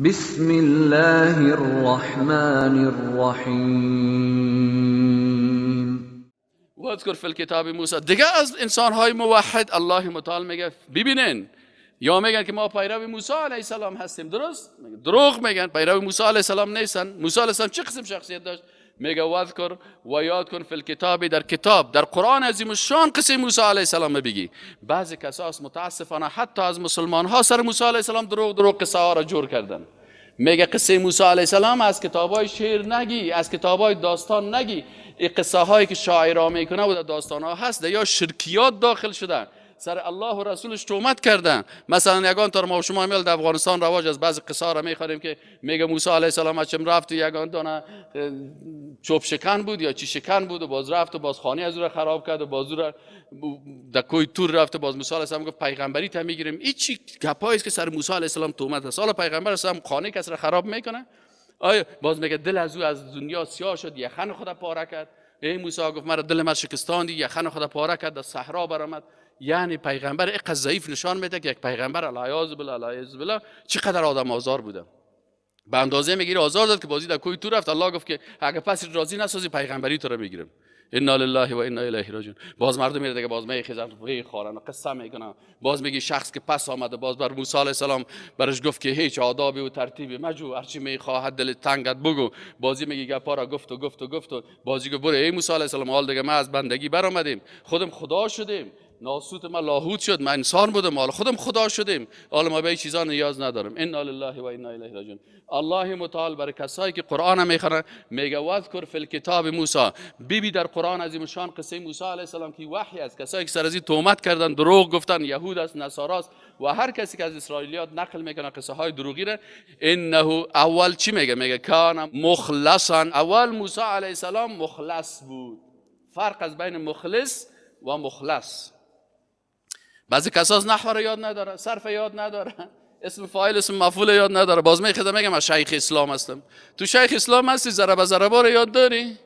بسم الله الرحمن الرحیم. واذکر فی الکتاب موسی. دیگه از انسانهای موحد الله متعال میگه ببینین، یا میگن که ما پیرو موسی علیه السلام هستیم، درست؟ دروغ میگن، پیرو موسی علیه السلام نیستن. موسی علیه السلام چه قسم شخصیت داشت؟ میگه واذکر و یاد کن فی الکتاب، در کتاب، در قرآن عظیم الشان قصه موسی علیه السلام بگی. بعضی کساس متاسفانه حتی از مسلمان ها سر موسی علیه السلام دروغ قصه ها را جور کردن. میگه قصه موسی علیه السلام از کتابای شعر نگی، از کتابای داستان نگی. این قصه هایی که شاعرها میکنه و در داستان ها هست یا شرکیات داخل شده، سر الله و رسولش تهمت کردن. مثلا یگان تا ما و شما میل در افغانستان رواج از بعضی قصه ها را میخوریم که میگه موسی علیه السلام از چم رفت و یگان دانه چوب شکن بود یا چی شکن بود و باز رفت و باز خانه از او را خراب کرد و باز او را در کوی تور رفت و باز موسی علیه السلام گفت پیغمبری تا میگیریم. این چی گپایی است که سر موسی علیه السلام تهمت است؟ حالا پیغمبر السلام خانه کس را خراب میکنه؟ آیا باز میگه دل از او از دنیا سیاه شد، یخن خود پاره کرد. ای موسی گفت مرا دل من شکستاندی، یخن خود پاره کرد، در صحرا برآمد. یعنی پیغمبر اینقدر ضعیف نشان میده که یک پیغمبر العیاذ بالله العیاذ بالله چقدر آدم آزار بوده. به اندازه میگیره آزار داد که بازی در کوی تو رفت. الله گفت که اگه پس راضی نسازی پیغمبری تو رو میگیرم. انا لله و انا الیه راجعون. باز مردم میره دیگه، باز میخزن روی خارن قصه میکنن. باز میگه شخص که پس آمده باز بر موسی علیه السلام برش گفت که هیچ آدابی و ترتیبی مجو، هرچی میخواهد دل تنگت بگو. بازی میگه گپا را گفت و گفت و گفت و بازی گفت برو ای موسی علیه السلام، حال دیگه ما از بندگی برآمدیم، خودم خدا شدیم، ناسوت ما لاهوت شد، من انسان بودم، حالا خودم خدا شدیم، حالا ما به این چیزا نیاز ندارم. انا لله و انا الیه راجعون. الله متعال برای کسایی که قرآن میخوانن میگه واذکر فی الکتاب موسی. ببی در قرآن عظیم شان قصه موسی علیه السلام که وحی است. کسایی که سر از این تهمت کردن، دروغ گفتن، یهود است، نصارا است و هر کسی که از اسرائیلیات نقل میکنه قصه های دروغی را، انه اول چی میگه؟ میگه کان مخلصا. اول موسی علیه السلام مخلص بود. فرق از بین مخلص و مخلص. بعضی کساس نحو را یاد نداره، صرف یاد نداره، اسم فاعل اسم مفعول یاد نداره. باز میخواد میگم من شیخ اسلام هستم. تو شیخ اسلام هستی، ضرب ضربا رو یاد داری؟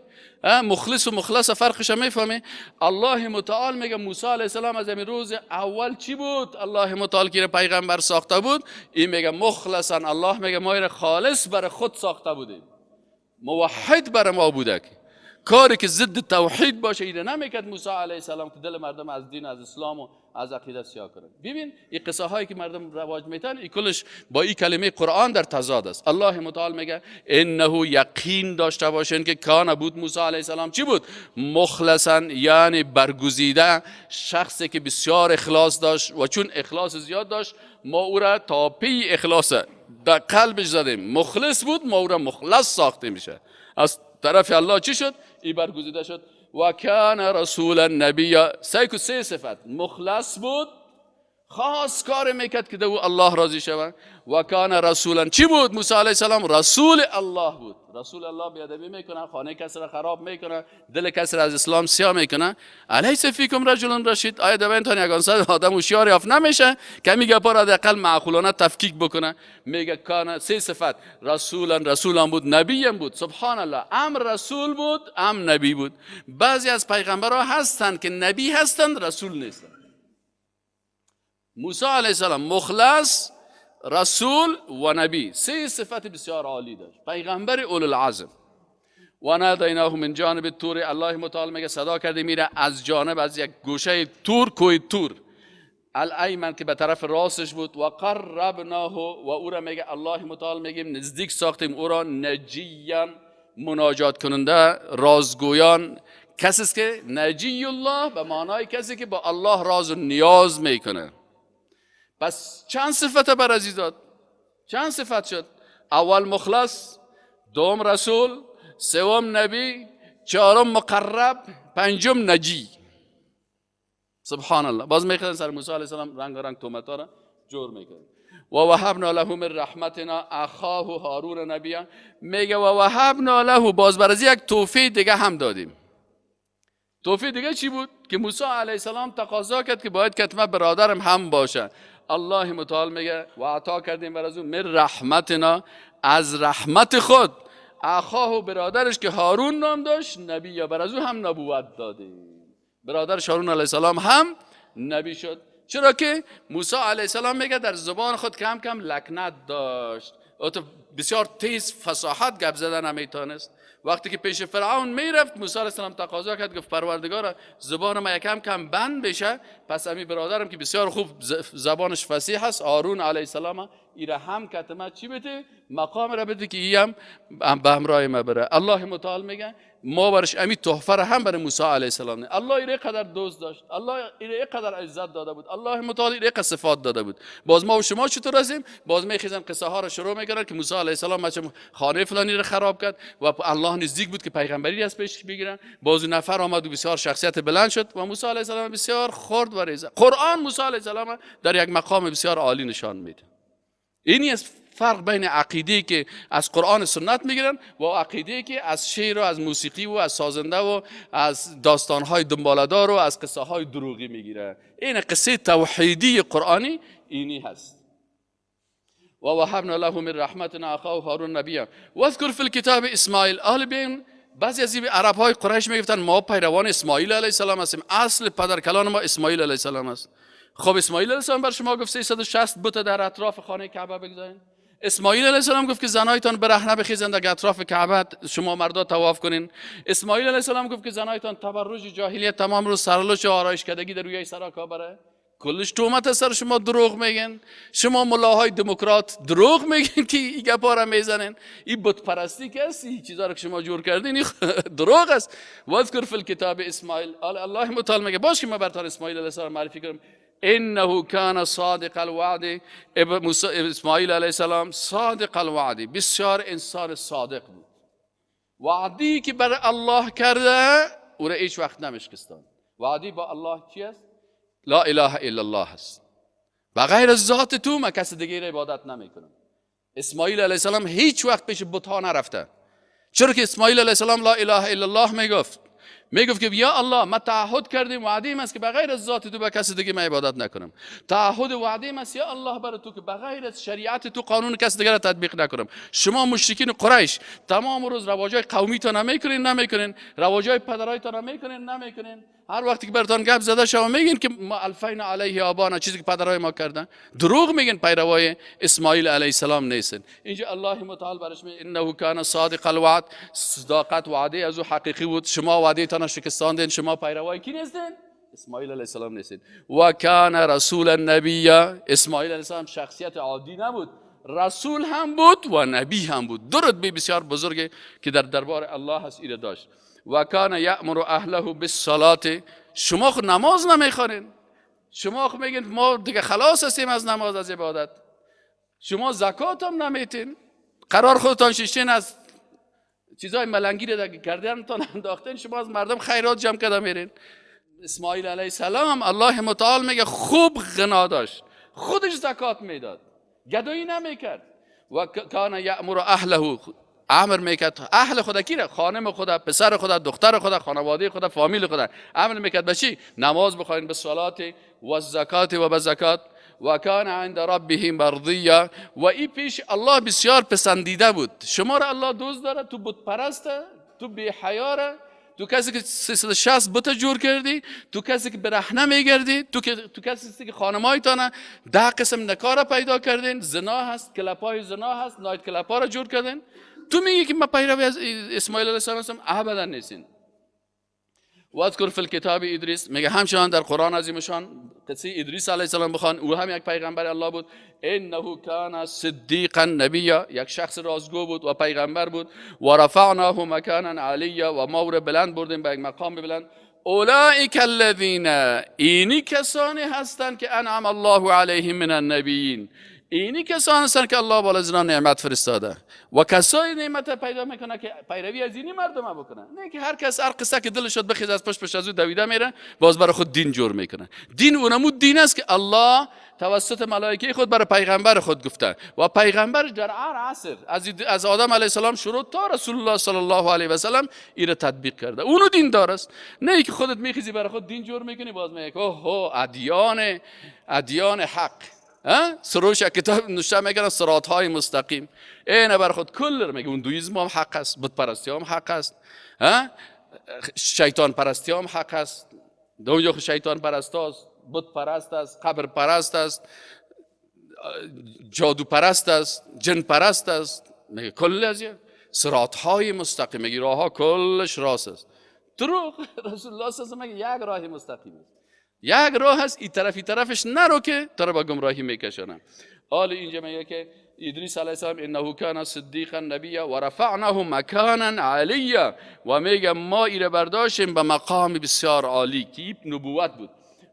مخلص و مخلص فرقش میفهمی؟ الله متعال میگه موسی علیه السلام از همین روز اول چی بود؟ الله متعال که پیغمبر ساخته بود، این میگه مخلصا. الله میگه ما را خالص برای خود ساخته بودیم، موحد برای ما بوده. کاری که ضد توحید باشه ایده نمیکرد موسی علیه السلام که دل مردم از دین، از اسلام و از عقیده سیاه کنه. ببین این قصه هایی که مردم رواج میتن، این کلش با این کلمه قرآن در تضاد است. الله متعال میگه انه یقین داشته باشین که کان بود موسی علیه السلام چی بود؟ مخلصا، یعنی برگزیده، شخصی که بسیار اخلاص داشت و چون اخلاص زیاد داشت ما او را تا پی اخلاص در قلبش زدیم. مخلص بود، ما او را مخلص ساخته میشه. از طرف الله چی شد؟ ای برگزیده شد. و کان رسول النبی. سه صفت: مخلص بود، خاص کار میکرد که دو الله راضی شود. و کان رسولا چی بود؟ موسی علیه السلام رسول الله بود. رسول الله بیادبی میکنه، خانه کسی را خراب میکنه، دل کسی را از اسلام سیاه میکنه. الیس فیکم رجل رشید. آیا در بینتان یگان صد آدم هوشیار یافت نمیشه که میگه پا را حداقل معقولانه تفکیک بکنه؟ میگه کان سه صفت: رسولا، رسولان بود، نبی هم بود. سبحان الله، ام رسول بود ام نبی بود. بعضی از پیغمبرها هستند که نبی هستند رسول نیستند. موسی علیه السلام مخلص، رسول و نبی، سه صفت بسیار عالی داشت، پیغمبر اولو العزم. و نادیناه من جانب الطور. الله متعال میگه صدا کرده میره از جانب، از یک گوشه تور، کوی تور الایمن که به طرف راستش بود. و قربناه، و او را میگه الله متعال میگیم نزدیک ساختیم او را، نجیا، مناجات کننده، رازگویان. کسی است که نجی الله به معنای کسی که با الله راز و نیاز میکنه. پس چند صفت بر ازی داد؟ چند صفت شد؟ اول مخلص، دوم رسول، سوم نبی، چهارم مقرب، پنجم نجی. سبحان الله. باز میخوان سر موسی علیه السلام رنگ رنگ تهمت‌ها را جور میکنن. و وهبنا له من رحمتنا اخاه هارون نبیا. میگه و وهبنا له، باز بر از یک توفیق دیگه هم دادیم. توفیق دیگه چی بود؟ که موسی علیه السلام تقاضا کرد که باید کتمه برادرم هم باشه. الله متعال میگه و عطا کردیم بر از او من رحمتنا، از رحمت خود، اخاه و برادرش که هارون نام داشت نبی، یا بر از او هم نبوت دادیم. برادرش هارون علیه السلام هم نبی شد. چرا که موسی علیه السلام میگه در زبان خود کم کم لکنت داشت. او بسیار تیز فصاحت گپ زدن نمیتونست. وقتی که پیش فرعون میرفت، موسی علیه السلام تقاضا کرد، گفت پروردگارا، زبان ما یکم کم بند بشه، پس امی برادرم که بسیار خوب زبانش فصیح است، هارون علیه السلام، ایره هم کتمه چی بده، مقام را بده که ای هم به همراه ما بره. الله متعال میگه ما برش امی تحفه را هم برای موسی علیه السلام. الله ایره قدر دوست داشت، الله ایره قدر عزت داده بود، الله متعال ایره قدر صفات داده بود. باز ما و شما چطور هستیم؟ باز میخیزن قصه ها را شروع میکنن که موسی علیه السلام مثلا خانه فلانی را خراب کرد و الله نزدیک بود که پیغمبری از پیش بگیرن. باز اون نفر آمد و بسیار شخصیت بلند شد و موسی علیه السلام بسیار خرد و ریزه. قرآن موسی علیه السلام در یک مقام بسیار عالی نشان میده. اینی از فرق بین عقیده که از قرآن و سنت میگیرن و عقیده که از شعر و از موسیقی و از سازنده و از داستانهای دنباله‌دار و از قصه های دروغی میگیره. این قصه توحیدی قرآنی اینی هست. و وهبنا له من رحمتنا اخاه هارون نبیا. واذکر فی الکتاب اسماعیل. اهل بین بعضی از عرب های قریش میگفتن ما پیروان اسماعیل علیه السلام هستیم، اصل پدر کلان ما اسماعیل علیه السلام است. خب اسماعیل علیه السلام بر شما گفت 360 بت در اطراف خانه کعبه بگذارین. اسماعیل علیه السلام گفت که زنایتان برهنه بخیزند در اطراف کعبه شما مردا طواف کنین. اسماعیل علیه السلام گفت که زنایتان تبرج جاهلیت تمام روز سرلوچ و آرایش کردگی در روی سراکا بره. کلش تهمت سر شما، دروغ میگن. شما ملاهای دموکرات دروغ میگن که این گپا را میزنن. این بت پرستی که است، این چیزا رو که شما جور کردین دروغ است. واذکر فی الکتاب اسماعیل. الله متعال میگه باش که ما برتان اسماعیل علیه السلام معرفی کنم. انه کان صادق الوعد. اسماعیل علیه السلام صادق الوعد، بسیار انسان صادق بود. وعدی که بر الله کرده او را هیچ وقت نمیشکستان. وعدی با الله چی است؟ لا اله الا الله است. و غیر از ذات تو من کس دیگه را عبادت نمیکنم. اسماعیل علیه السلام هیچ وقت پیش بت‌ها نرفته. چرا که اسماعیل علیه السلام لا اله الا الله میگفت. میگفت که یا الله ما تعهد کردیم، وعده است که بغیر از ذات تو به کس دیگه من عبادت نکنم. تعهد وعده است یا الله بر تو که بغیر از شریعت تو قانون کس دیگه را تطبیق نکنم. شما مشرکین قریش تمام روز رواجای قومی تا نمیکنین، رواجای پدرای تا نمیکنین. هر وقتی که براتون گپ زده شما میگین که ما الفین علیه آبانا، چیزی که پدرای ما کردن. دروغ میگن، پیروای اسماعیل علیه السلام نیستن. اینجا الله متعال برش میگه انه کان صادق الوعد، صداقت وعده از او حقیقی بود. شما وعده تان شکستاندین، شما پیروای کی نیستین؟ اسماعیل علیه السلام نیستین. و کان رسول النبی. اسماعیل علیه السلام شخصیت عادی نبود، رسول هم بود و نبی هم بود. دو رتبه بسیار بزرگی که در دربار الله هست ایره داشت. و کان یأمر اهله بالصلاة. شما خود نماز نمیخوانین، شما خود میگین ما دیگه خلاص هستیم از نماز، از عبادت. شما زکات هم نمیتین، قرار خودتان شیشتین از چیزای ملنگی رو گردنتان انداختین، شما از مردم خیرات جمع کرده میرین. اسماعیل علیه السلام الله متعال میگه خوب غنا داشت، خودش زکات میداد، گدایی نمیکرد. و کان یأمر اهله، امر میکرد اهل خدا کی را؟ خانم خدا، پسر خدا، دختر خدا، خانواده خدا، فامیل خدا. امر میکرد به چی؟ نماز بخواین، به صلات و زکات و به زکات. و کان عند ربه مرضیا. و ای پیش الله بسیار پسندیده بود. شما را الله دوست داره، تو بت پرسته، تو بی حیا، تو کسی که 360 بت جور کردی، تو کسی که برهنه میگردی، تو کسی که خانمایتان 10 قسم نکاره پیدا کردین، زنا هست، club های زنا هست، night club ها را جور کردین. تو میگی که من پیروی از اسماعیل علیه السلام هستم؟ ابدا نیستین. واذکر فی الکتاب ادریس. میگه همچنان در قرآن عظیمشان قصه ادریس علیه السلام بخوان، او هم یک پیغمبر الله بود. انه کان صدیقا نبیا، یک شخص رازگو بود و پیغمبر بود. و رفعناه مکانا علیا، و ما او را بلند بردیم به یک مقام بلند. اولئک الذین، اینی کسانی هستند که انعم الله علیهم من النبیین، اینی کسان هستند که الله بالا از نعمت فرستاده. و کسایی نعمت پیدا میکنه که پیروی از اینی مردم بکنه، نه که هر کس هر قصه که دلش شد بخیز از پشت پشت از او دویده میره باز برای خود دین جور میکنه. دین اونمو دین است که الله توسط ملائکه خود برای پیغمبر خود گفته و پیغمبر در هر عصر از آدم علیه السلام شروع تا رسول الله صلی الله علیه و سلم این تطبیق کرده. اونو دین دار است، نه که خودت میخیزی برای خود دین جور میکنی باز میگی اوه ادیان حق. سروش کتاب نوشته میکنن صراط های مستقیم. اینه بر خود کل میگه هندویزم هم حق است، بت پرستی هم حق است، شیطان پرستی هم حق است. دو شیطان پرست است، بت پرست است، قبر پرست است، جادو پرست است، جن پرست است. میگه کل از صراط های مستقیم، میگه راه ها کلش راست است. دروغ. رسول الله صلی الله علیه و میگه یک راه مستقیم است، یک راه هست، این طرف این طرفش نرو که تو رو با گمراهی میکشانه. حال اینجا میگه که ادریس علیه السلام انه کان صدیقا نبیا و رفعناه مکانا علیا، و میگه ما ایره برداشتیم به مقام بسیار عالی که نبوت بود.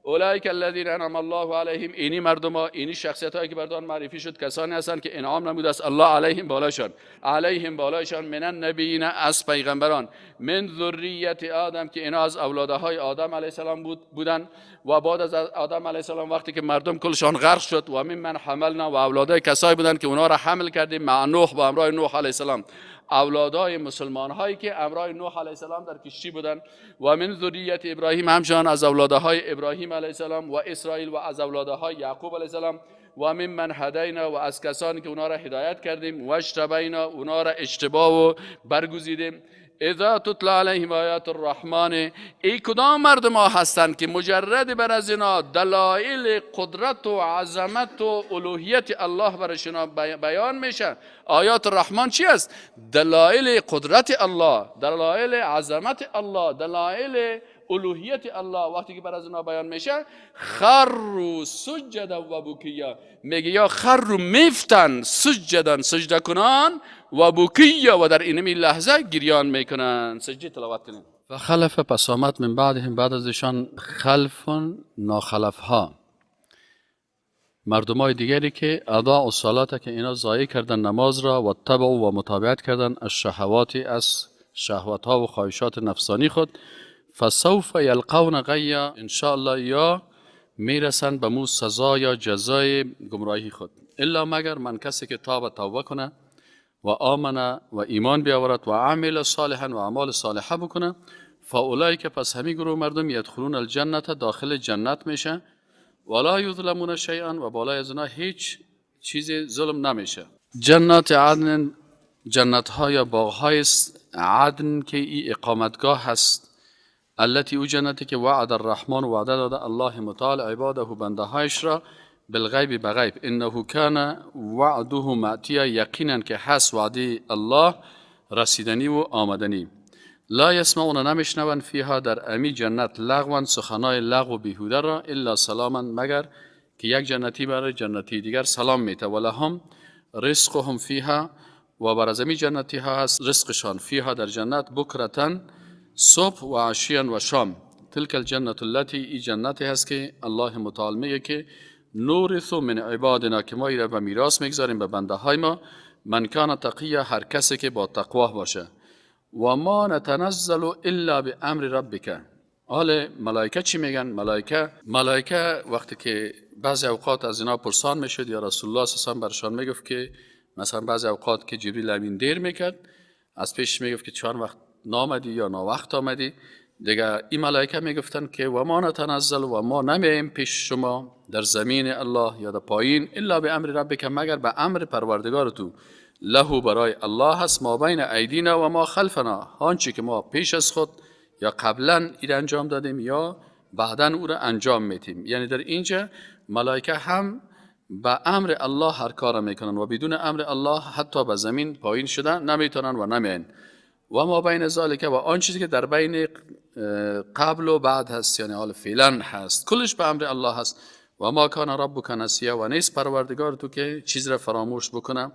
اولئک الذین انعم الله علیهم، اینی مردم ها، اینی شخصیت هایی که بردان معرفی شد کسانی هستند که انعام نموده است الله علیهم بالایشان، علیهم بالایشان، من النبیین از پیغمبران، من ذریت آدم که اینا از اولاده های آدم علیه السلام بودن و بعد از آدم علیه السلام وقتی که مردم کلشان غرق شد، و من من حملنا و اولادای کسایی بودند که اونا را حمل کردیم مع نوح با همراه نوح علیه السلام، اولادای مسلمان هایی که همراه نوح علیه السلام در کشتی بودند، و من ذریت ابراهیم همچنان از اولاده های ابراهیم علیه السلام و اسرائیل و از اولاده های یعقوب علیه السلام، و من من هدینا و از کسانی که اونا را هدایت کردیم، و اجتبینا اونا را اجتبا و برگزیدیم. اذا تتلی علیهم آیات الرحمن، ای کدام مردم ها هستند که مجرد بر از اینا دلایل قدرت و عظمت و الوهیت الله برشان بیان میشه. آیات الرحمن چی است؟ دلایل قدرت الله، دلایل عظمت الله، دلایل الوهیت الله وقتی که بر از اینا بیان میشه، خروا سجدا و بکیا، میگه یا خروا میفتن، سجدا سجده کنان، و بکیا و در اینمی لحظه گریان میکنن. سجده تلاوت کنیم. و خلف پس آمد، من بعدهم بعد از ایشان، خلف ناخلف ها، مردم های دیگری که اضاعوا الصلاة که اینا ضایع کردن نماز را، و تبعوا و متابعت کردن الشهوات از شهوت ها و خواهشات نفسانی خود، فسوف یلقون غیا انشاءالله یا میرسن به مو سزا یا جزای گمراهی خود. الا مگر من کسی که تاب توبه کنه و آمن و ایمان بیاورد و عمل صالحا و اعمال صالحه بکنه، فاولئک پس همین گروه مردم یدخلون الجنت داخل جنت میشه، ولا یظلمون شیئا و بالای از اینا هیچ چیز ظلم نمیشه. جنات عدن، جنت ها یا باغ های عدن که ای اقامتگاه هست، التي او جنتی که وعد الرحمن وعده داده الله متعال عباده بنده هایش را بالغیب بغیب، انه کان وعده مأتیا یقینا که هست وعده الله رسیدنی و آمدنی. لا یسمعون نمیشنون فیها در امی جنت لغوا سخنای لغو و بیهوده را، الا سلاما مگر که یک جنتی برای جنتی دیگر سلام میته، ولهم رزقهم فیها و بر از امی جنتی ها هست رزقشان، فیها در جنت، بکرتن صبح و عشیا و شام. تلک الجنت التي ای جنتی هست که الله متعال میگه که نورث من عبادنا که ما ایره به میراث میگذاریم به بنده های ما، من کان تقیا هر کسی که با تقوا باشه. و ما نتنزل الا بامر ربک. حال ملائکه چی میگن؟ ملائکه وقتی که بعضی اوقات از اینا پرسان میشد یا رسول الله صلی الله علیه و سلم برشان میگفت که مثلا بعضی اوقات که جبریل امین دیر میکرد از پیش میگفت که چند وقت نامدی یا ناوقت آمدی، دیگه این ملائکه میگفتن که و ما نتنزل و ما نمیایم پیش شما در زمین الله یا در پایین، الا به امر ربک مگر به امر پروردگار تو. له برای الله هست ما بین ایدینا و ما خلفنا، آنچه که ما پیش از خود یا قبلا این انجام دادیم یا بعدا او را انجام میتیم. یعنی در اینجا ملائکه هم به امر الله هر کار میکنن و بدون امر الله حتی به زمین پایین شده نمیتونن و نمیان. و ما بین ذالک و آن چیزی که در بین قبل و بعد هست، یعنی حال فعلا هست، کلش به امر الله هست. و ما کان ربک نسیا و نیست پروردگار تو که چیز را فراموش بکنه.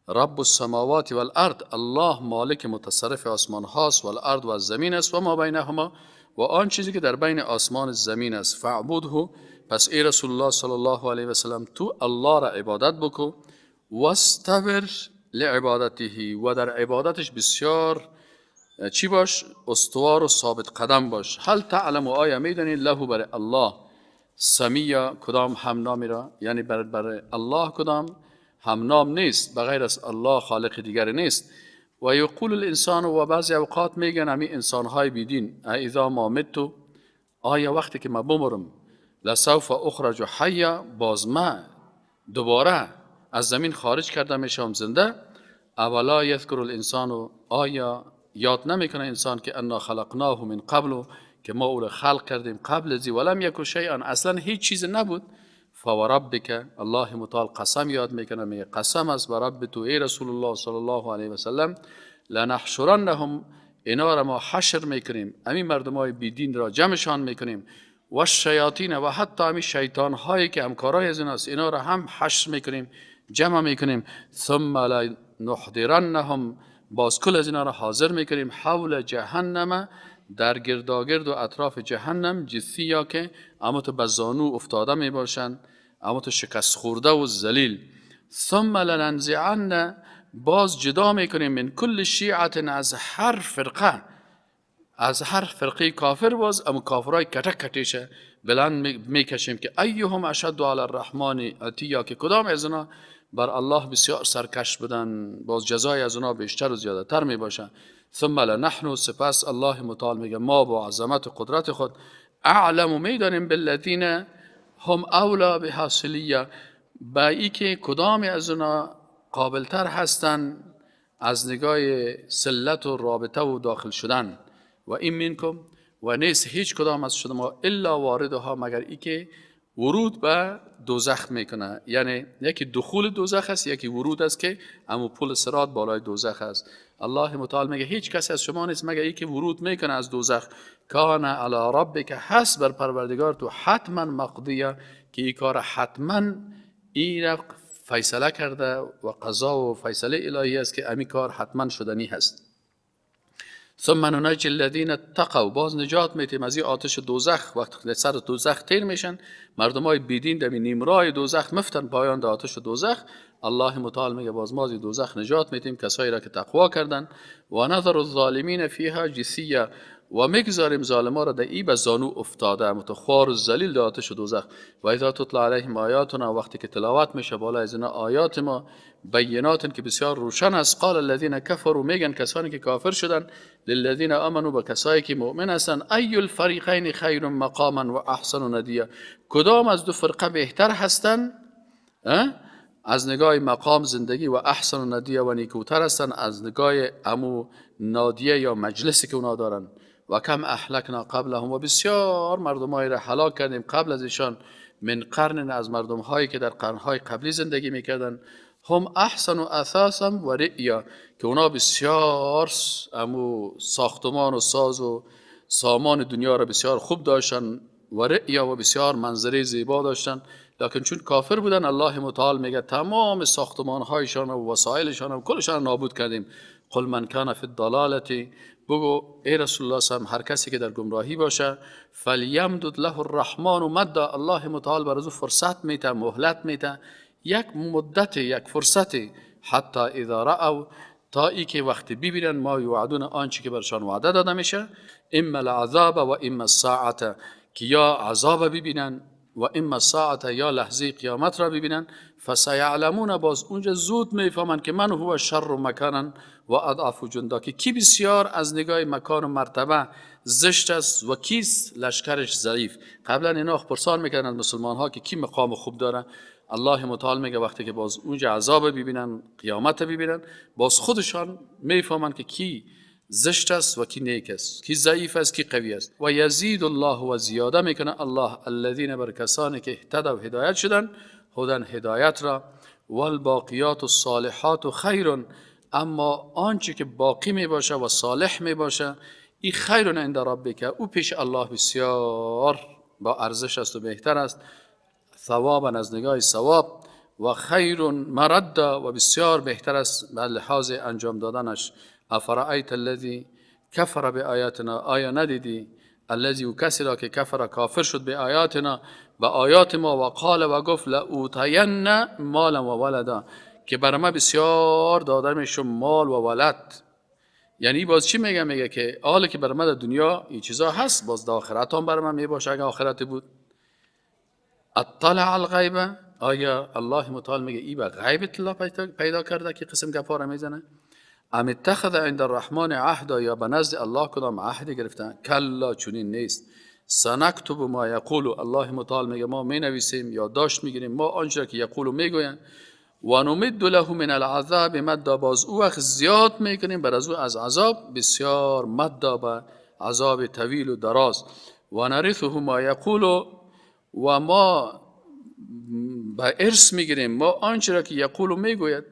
رب السماوات والارض، الله مالک متصرف آسمان هاست، والارض و زمین است، و ما بینهما و آن چیزی که در بین آسمان زمین است. فاعبده، پس ای رسول الله صلی الله علیه و سلم تو الله را عبادت بکو، واستبر لعبادته و در عبادتش بسیار چی باش؟ استوار و ثابت قدم باش. هل تعلم و آیا میدانی له بر الله سمیا کدام همنامی را، یعنی بر الله کدام همنام نیست، بغیر از الله خالق دیگر نیست. و یقول الانسان و بعضی اوقات میگن همین انسانهای بیدین، اذا ما مت، آیا وقتی که ما بمرم، لسوف اخرج حیا، باز ما دوباره از زمین خارج کرده میشم زنده. اولا یذکر الانسان، آیا یاد نمیکنه انسان که انا خلقناه من قبل، که ما او را خلق کردیم قبل ازی، ولم یک شیئا، اصلا هیچ چیز نبود. فوربک، الله متعال قسم یاد میکنه، میگه قسم است بر رب تو ای رسول الله صلی الله علیه و سلم، لنحشرنهم، اینا را ما حشر میکنیم، همین مردم های بیدین را جمعشان میکنیم، و الشیاطین، و حتی همین شیطان هایی که همکارای از ایناست، اینا را هم حشر میکنیم، جمع میکنیم. ثم لنحضرنهم، باز کل از اینا را حاضر میکنیم، حول جهنم، در گرداگرد و اطراف جهنم، جثیا که اما تو به زانو افتاده میباشند، اما تو شکست خورده و ذلیل. ثم لننزعن، باز جدا میکنیم، من کل شیعت، از هر فرقه، از هر فرقه کافر، باز اما کافرای کتک کتیشه بلند میکشیم که ایهم اشد علی الرحمن عتیا، که کدام از اینا بر الله بسیار سرکش بودن، باز جزای از اونا بیشتر و زیاده تر می باشن. ثم لنحن، سپس الله متعال میگه ما با عظمت و قدرت خود، اعلم، میدانیم، بالذین هم اولی بها صلیا، با ای که کدام از اونا قابلتر هستن از نگاه صلت و رابطه و داخل شدن. و ان منکم، و نیست هیچ کدام از شما، الا واردها، مگر ای که ورود به دوزخ میکنه. یعنی یکی دخول دوزخ است، یکی ورود است که امو پل صراط بالای دوزخ است. الله متعال میگه هیچ کسی از شما نیست مگر ای که ورود میکنه از دوزخ. کان علی ربک، هست بر پروردگار تو، حتما مقضیه، که این کار حتما این فیصله کرده و قضا و فیصله الهی است که امی کار حتما شدنی هست. ثم ننجی الذین اتقوا، باز نجات میتیم از این آتش دوزخ. وقتی سر دوزخ تیر میشن، مردم های بیدین در نیمرای دوزخ مفتن پایان در آتش دوزخ. الله متعال میگه باز ما از دوزخ نجات میتیم کسایی را که تقوا کردن. و نذر الظالمین فیها جثیا، و میگذاریم ظالما را در ای به زانو افتاده، متخوار و ذلیل در آتش دوزخ. و اذا تتلی علیهم آیاتنا، وقتی که تلاوت میشه بالا از اینا آیات ما، بینات، که بسیار روشن است، قال الذین کفروا، میگن کسانی که کافر شدن، للذین آمنوا، با کسایی که مؤمن هستند، ای الفریقین خیر مقاما و احسن ندیا، کدام از دو فرقه بهتر هستند از نگاه مقام زندگی، و احسن ندیا، و نیکوتر هستند از نگاه امو نادیه یا مجلسی که اونا دارن. و کم اهلکنا قبلهم، و بسیار مردمایی را هلاک کردیم قبل از ایشان، من قرن، از مردم هایی که در قرنهای قبلی زندگی میکردن، هم احسن اثاثا و رئیا، که اونا بسیار امو ساختمان و ساز و سامان دنیا را بسیار خوب داشتن، و رئیا، و بسیار منظره زیبا داشتن. لکن چون کافر بودن، الله متعال میگه تمام ساختمان هایشان و وسایلشان و کلشان نابود کردیم. قل من کان فی الضلاله، بگو ای رسول الله صلی هر کسی که در گمراهی باشه، فلیمدد له الرحمن مدا، الله متعال بر او فرصت میته، مهلت میته، یک مدت، یک فرصت، حتی اذا رأوا، تا ای که وقتی ببینن، ما یوعدون، آنچه که برشان وعده داده میشه، اما العذاب و اما الساعه، که یا عذاب ببینن و اما الساعه، یا لحظه قیامت را ببینن. فسیعلمون، باز اونجا زود میفهمن که من هو شر مکانا و اضعف جندا، که کی بسیار از نگاه مکان و مرتبه زشت است و کیست لشکرش ضعیف. قبلا اینا پرسان میکردن از مسلمان ها که کی مقام خوب داره. الله متعال میگه وقتی که باز اونجا عذاب ببینن، قیامت ببینن، باز خودشان میفهمن که کی زشت است و کی نیک است، کی ضعیف است، کی قوی است. و یزید الله، و زیاده میکنه الله، الذین، بر کسانی که اهتدوا، هدایت شدن، هدی، هدایت را. والباقیات الصالحات خیر، اما آنچه که باقی می باشه و صالح می باشه، ای خیر عند ربک، او پیش الله بسیار با ارزش است و بهتر است، ثوابا، از نگاه ثواب، و خیر مردا، و بسیار بهتر است به لحاظ انجام دادنش. افرأیت الذی کفر بآیاتنا، آیا ندیدی الذی، او کسی را که کفر، کافر شد، بآیاتنا، به آیات ما، و قال، و گفت، لأوتین مالا و ولدا، که بر ما بسیار داده میشه مال و ولد. یعنی باز چی میگه؟ میگه که حالا که بر ما در دنیا این چیزا هست، باز در آخرت هم بر من میباشه اگه آخرت بود. اطلع الغیب، آیا الله متعال میگه ای به غیب اطلاع پیدا کرده که قسم گپا را میزنه؟ ام اتخذ عند الرحمن عهدا، یا به نزد الله کدام عهد گرفتن؟ کلا، چنین نیست. سنکتب ما یقول، الله متعال میگه ما می نویسیم، یادداشت میگیریم ما آنچه که یقول، میگوین. و نمد له من العذاب مدا، باز او وقت زیاد میکنیم بر از او از عذاب بسیار، مدا، به عذاب طویل و دراز. و نرثه ما یقول، و ما به ارث میگیریم ما آنچه را که یقول میگوید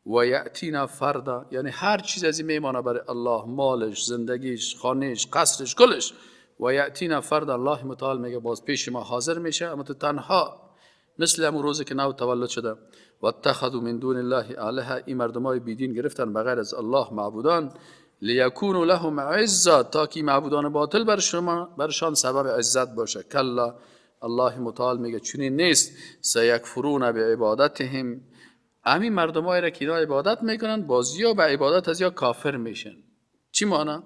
و یأتینا فردا، یعنی هر چیز از این میمانه برای الله، مالش، زندگیش، خانهش، قصرش، کلش. و یأتینا فردا، الله متعال میگه باز پیش ما حاضر میشه، اما تو تنها مثل همون روزی که نو تولد شده. و اتخذوا من دون الله آلهه، این مردمای بیدین گرفتن بغیر از الله معبودان، لیکونوا لهم عزا، تا که معبودان باطل برشان سبب عزت باشه. کلا، الله متعال میگه چنین نیست. سیکفرون بعبادتهم، همین مردمایی را که اینا عبادت میکنن باز یا به عبادت از یا کافر میشن. چی معنی؟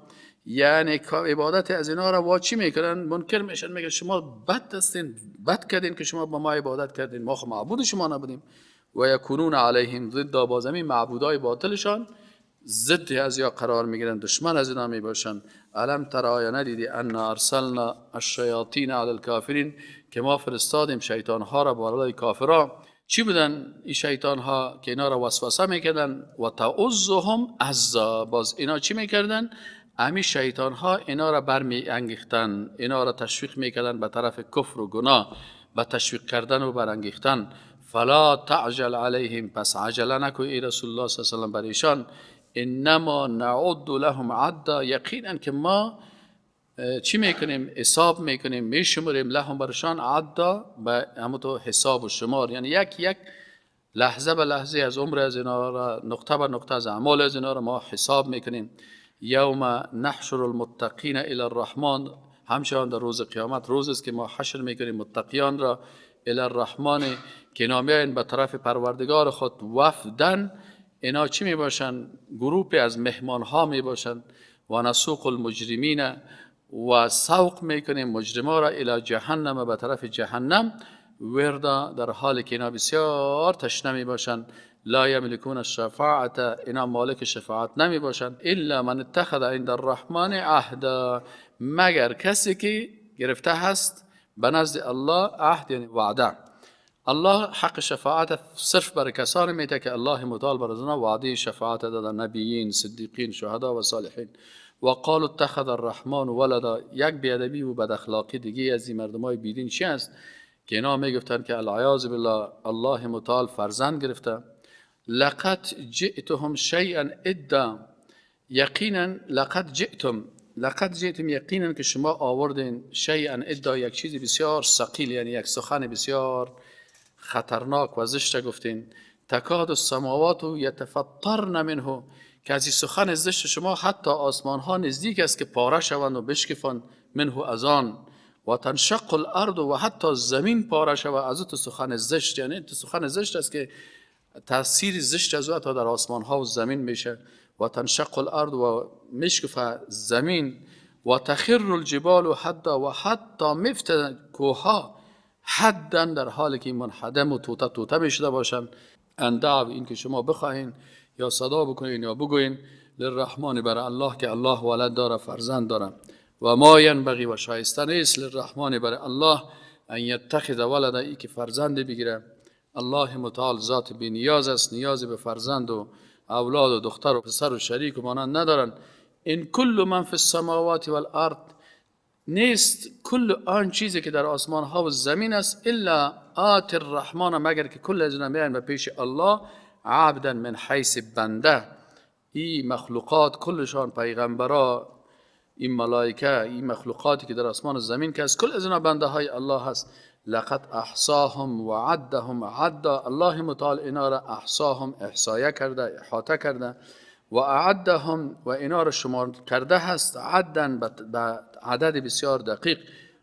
یعنی عبادت از اینا را وا چی میکنن؟ منکر میشن، میگه شما بد هستین، بد کردین که شما با ما عبادت کردین، ما خو معبود شما نبودیم. و یکونون علیهم ضد، باز همین معبودای باطلشان ضد از یا قرار میگیرن، دشمن از اینا میباشن. الم تر، یا ندیدی، انا ارسلنا الشیاطین علی الکافرین، که ما فرستادیم شیطان ها را بالای کافرا. چی بودن این شیطان ها که اینا را وسوسه میکردن؟ و تعزهم عزا، باز اینا چی میکردن؟ امی شیطان ها اینا را برمی انگیختن، اینا را تشویق میکردن به طرف کفر و گناه، به تشویق کردن و برانگیختن. فلا تعجل علیهم، پس عجله نکو ای رسول الله صلی الله علیه و سلم بر ایشان. انما نعد لهم عدا، یقینا که ما چی میکنیم؟ حساب میکنیم، میشمریم لهم برشان، عدا به همون حساب و شمار، یعنی یک یک لحظه به لحظه از عمر از اینا را، نقطه به نقطه از اعمال از اینا را ما حساب میکنیم. یوم نحشر المتقین الی الرحمن، همچنان در روز قیامت روز است که ما حشر میکنیم متقیان را الی الرحمن، که اینا میاین به طرف پروردگار خود. وفدن، اینا چی میباشن؟ گروپ از مهمان ها میباشن. و نسوق المجرمین، و سوق میکنیم مجرما را، الی جهنم، به طرف جهنم، وردا، در حالی که اینا بسیار تشنه میباشن. لا یملکون الشفاعت، اینا مالک شفاعت نمی باشند، الا من اتخذ عند الرحمن عهدا، مگر کسی که گرفته هست به نزد الله عهد، یعنی وعده. الله حق شفاعت صرف برای کسانی میده که الله متعال بر ازنا وعده شفاعت داده، نبیین، صدیقین، شهدا و صالحین. و قالوا اتخذ الرحمن ولدا، یک بیادبی و بد اخلاقی دیگه از این مردمای بیدین چی است؟ که اینا میگفتن که العیاذ بالله الله متعال فرزند گرفته. لقد جئتهم شیئا ادا، یقینا لقد جئتم، لقد جئتم، یقینا که شما آوردین، شیئا ادا، یک چیزی بسیار ثقیل، یعنی یک سخن بسیار خطرناک و زشت گفتین. تکاد السماوات یتفطرن منه، که از این سخن زشت شما حتی آسمان ها نزدیک است که پاره شوند و بشکفند، منه از آن، و تنشق الارض، و حتی زمین پاره شود از تو سخن زشت، یعنی تو سخن زشت است که تاثیر زشت از او تا در آسمان ها و زمین میشه. و تنشق الارض، و میشکفه زمین، و تخر الجبال حتی، و حتی مفت کوها، حدا، در حالی که منحدم و توته توته میشده باشن. ان دعوا، این که شما بخواین یا صدا بکنین یا بگوین، للرحمن، بر الله، که الله ولد داره، فرزند داره. و ما ینبغی، و شایسته نیست، للرحمن، بر الله، ان یتخذ ولدا، ای که فرزند بگیره. الله متعال ذات بی نیاز است، نیاز به فرزند و اولاد و دختر و پسر و شریک و مانند ندارن. ان کل من فی السماوات والارض، نیست کل آن چیزی که در آسمان ها و زمین است، الا آتی الرحمن، مگر که کل از اینا میاین به پیش الله، عبدا، من حیث بنده. این مخلوقات کلشان، پیغمبرا، این ملائکه، این مخلوقاتی که در آسمان و زمین که است، کل از اینا بنده های الله هست. لقد احصاهم و عدهم عدا، الله متعال اینا را احصاهم، احصایه کرده، احاطه کرده، و اعدهم، و اینا را شمار کرده هست، عدا، به عدد بسیار دقیق.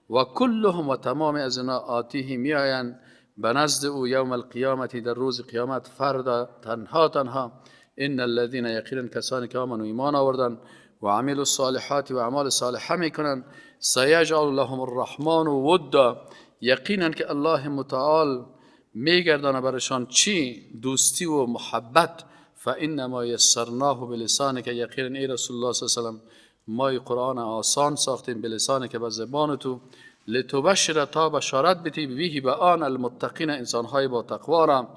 و کلهم، و تمام از اینا، آتیه، میآیند به نزد او، یوم القیامت، در روز قیامت، فردا، تنها تنها. ان الذين، یقینا کسانی که آمنوا، ایمان آوردن، و عملوا الصالحات، و اعمال صالحه میکنن، سیجعل لهم الرحمن ودا، یقینا که الله متعال میگردانه برشان چی؟ دوستی و محبت. فانما یسرناه بلسانک، یقینا ای رسول الله صلی الله علیه و سلم ما قرآن آسان ساختیم، بلسانک، به زبان تو، لتبشر، تا بشارت بتی، به، به آن، المتقین، انسانهای با تقوا را،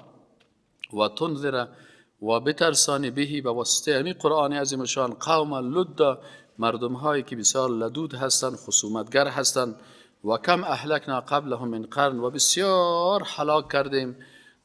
و تنذر، و بترسانی، به، به واسطه امی قرآن عظیم شان، قوما لدا، مردم هایی که بسیار لدود هستند، خصومتگر هستند. و کم اهلکنا قبلهم من قرن، و بسیار هلاک کردیم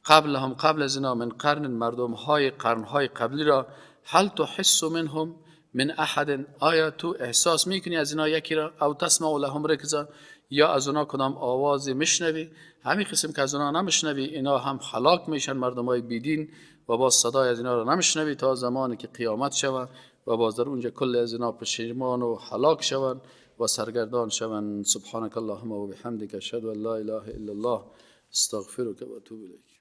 قبلهم، قبل از اینا، من قرن، مردم های قرن های قبلی را. هل تحس منهم من احد، آیا تو احساس میکنی از اینا یکی را؟ او تسمع لهم رکزا، یا از اونا کدام آوازی میشنوی؟ همین قسم که از اونا نمیشنوی، اینا هم هلاک میشن مردم های بیدین، و باز صدای از اینا را نمیشنوی تا زمانی که قیامت شود و باز در اونجا کل از اینا پشیمان و هلاک شوند و سرگردان شوند. سبحانك اللهم و بحمدک، اشهد ان لا اله الا الله، استغفرك و اتوب الیک.